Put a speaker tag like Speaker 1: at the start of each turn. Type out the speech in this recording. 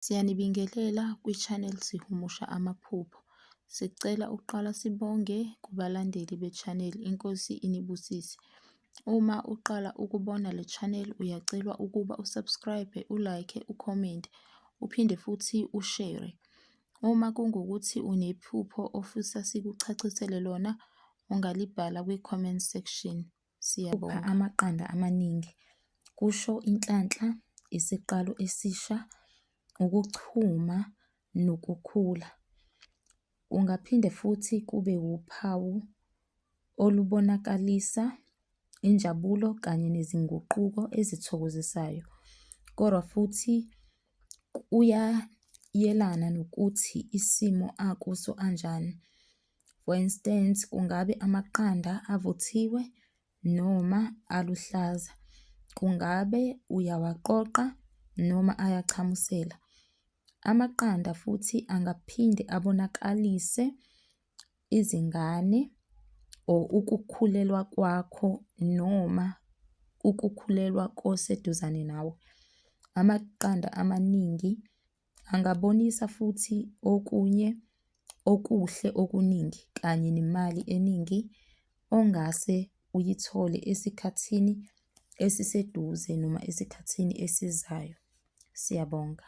Speaker 1: Siyanibingelela kwi-channel Sihumusha Amaphupho. Sicela ukuqala sibonge kubalandeli be-channel, iNkosi inibusise. Uma uqala ukubona le channel uyacelwa ukuba u-subscribe, u-like, u-comment, uphinde futhi u-share. Uma kungukuthi unephupho ofisa sikuchacisele lona, ungalibhala kwi-comment section. Siyabonga. Amaqanda amaningi kusho inhlanhla, isiqalo esisha, ukuchuma nokukhula. Kungaphinde futhi kube wuphawu olubonakalisa injabulo kanye nezinguquko ezithokozisayo. Kodwa futhi kuyayelana nokuthi isimo akuso anjani. For instance, kungabe amaqanda avuthiwe noma aluhlaza, kungabe uyawaqoqa noma ayachamusela. Amaqanda futhi angaphinde abonakalise izingane or ukukhulelwa kwakho noma ukukhulelwa koseduzane nawe. Amaqanda amaningi angabonisa futhi okunye okuhle okuningi kanye nemali eningi ongase uyithole esikhathini esiseduze noma esikhathini esizayo. Siyabonga.